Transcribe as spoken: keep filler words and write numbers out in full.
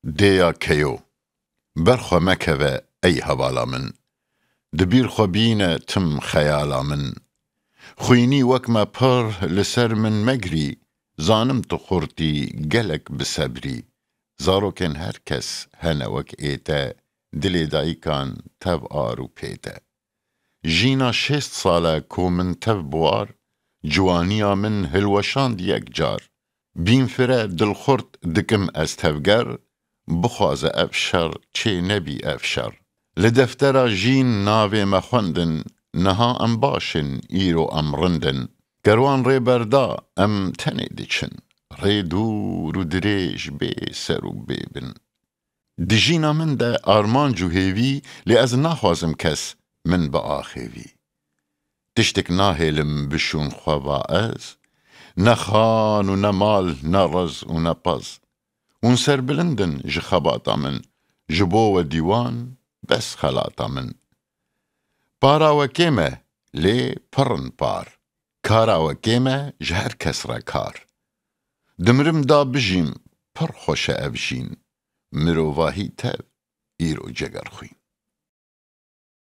Dêya keyo. Ber xwe mekeve ey hevala min. Di bîr xwe bîne tim xeyala min. Xwînî wek me pir li ser min megirî, zanim tu xurt î gelek bi sebrî. Zarokên her kes hene wek ê te, dilê dayikan tev ar û pê te. Jîna şêst sal e ku min tev bi war, ciwaniya min hilweşand yek car. Bînfire dilxurt dikim ez tevger, bixwaze ev şer çê nebî ev şer. Li deftera jîn navê me xwendin, niha em baş in, îro em rind in. Ger wan rêber da, em tenê diçin. Rê dûr û dirêj, bê ser û bê bin. Di jîna min de armanc û hêvî, lê ez naxwazim kes min biaxêvî. Tiştek nahêlim bi şûn xwe va ez, ne xan û ne mal, ne rez û ne pez. Hûn serbilind in ji xebata min, ji bo we dîwan bes xelata min. Para we kêm e, lê pir in par. Kara we kêm e, ji her kes re kar. Dimirim da bijîm, pir xweş e ev jîn. Mirovahî tev, îro cegerxwîn.